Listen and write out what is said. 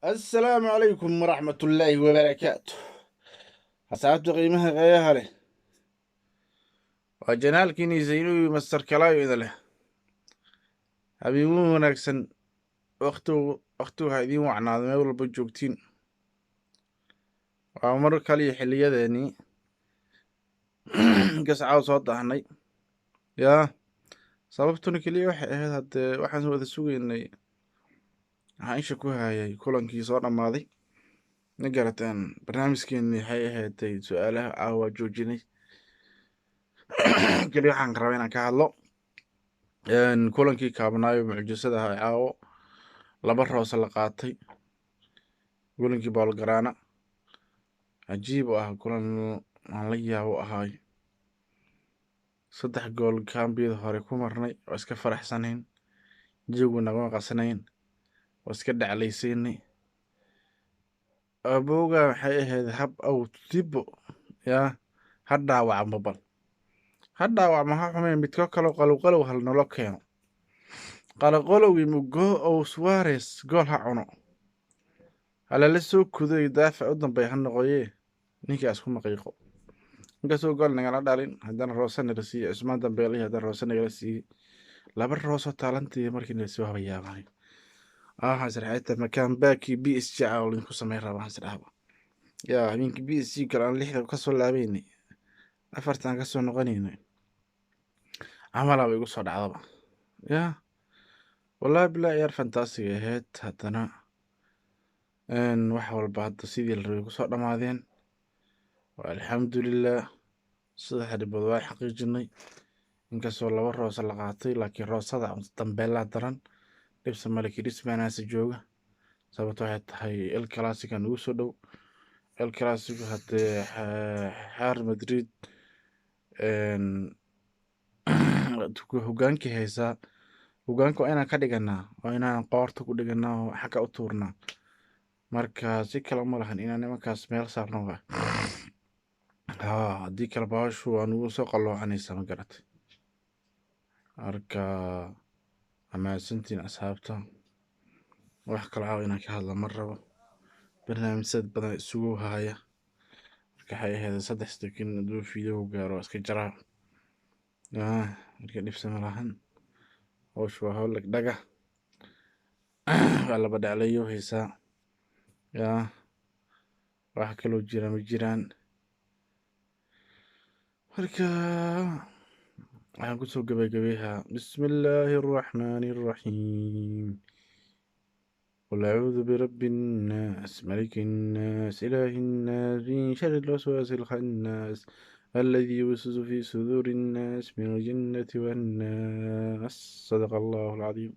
Assalaamu calaykum waraxmatullaahi wabarakaatu. Asxaabta qiimaha qeeyaha leh, waa janaalkiini Zaynubi Master Kalaayo idin leh habiibuun wanaagsan. Waqtigu waqtigu ha idiin wacnaado meel walba joogtiin. Waa mar kaliya xilliyadeenii gascaaw soo daahnay yaa sababtuna keliya waxay ahayd haddee waxaan wada sugaynay, waxaan isha ku hayay kulankii soo dhammaaday. Ma garateen? Barnaamijkeenii waxay ahaydey su-aalaha caawa joojinay. Keliya waxaan rabaa inaan ka hadlo kulankii kaabnaayo mucjisada ahaa caawo, laba roose la qaatay, kulankii boolgaraana cajiib u ah, kulan aan la yaabo ahaay. 3 gool kambiyada hore ku marnay, waa iska faraxsanayn, jawigu nagama qasnayn, waa iska dhaclaysiinay. Abowga waxay ahayd hab aw tibo yaa ha dhaawacmo, bal ha dhaawacmo, ha xumeen midko kaloo qalowqalow hal nolo keeno. Qalowqalowgii mugo ow Suarez gool ha cuno, halala soo kuday, daafac u dambeeya ha noqoyee ninkaas ku maqiiqo. Inkastoo gool nagala dhalin, haddana roose nala siiyey Cusmaan Dambeelihi, haddana roose nagala siiyey laba rooso taalantii markii nala siiyey waaba yaabay. Waxaan israxayta makaan baakii PSG caawa idinku sameyn rabaa. Waxaan isdhahaba yaa habeenkii PSG kale aan 6da kasoo laabeynay, 4tan kasoo noqonaynay camalaaba igu soo dhacdaba. Yaa wallahi bilaa ciyaar fantastic ahayd. Haddana wax walba hadda sidii la rabay kusoo dhamaadeen, waa alxamdulilah. 3 dhibood waa xaqiijinay, inkastoo laba roose la qaatay, laakiin roosada dambeelaa daran. Dhibsa male, Griezmann-aasa jooga. Sababto waxay tahay El Clasico nagu soo dhow. El Clasico haddee xaar Madrid hogaankii haysaa, hogaanka waa inaan ka dhiganaa, waa inaan qoorta ku dhiganaa oo xagga u tuurnaa. Marka si kale ma lahan inaan nimankaas meel saarno waa haa, haddii kale baashu waa nagu soo qalloocanaysaa. Ma garatay? Marka amaasantiin asxaabta, wax kale caawa inaan ka hadla ma rabo, barnaamijyad badan isugu haya. Marka waxay ahayd 3 second hadduu video gaaro waa iska jaraa. Marka dhibsa ma lahan, hawshu waa hawl dhagdhaga, waa laba dhaclayo haysaa. Yaa wax kaloo jira ma jiraan. Marka waxaan kusoo gabagabeeyaa bismi illaahi araxmaani araxiim: قل أعوذ برب الناس، ملك الناس، إله الناس، من شر الوسواس الخناس، الذي يوسوس في صدور الناس، من الجنة والناس. صدق الله العظيم.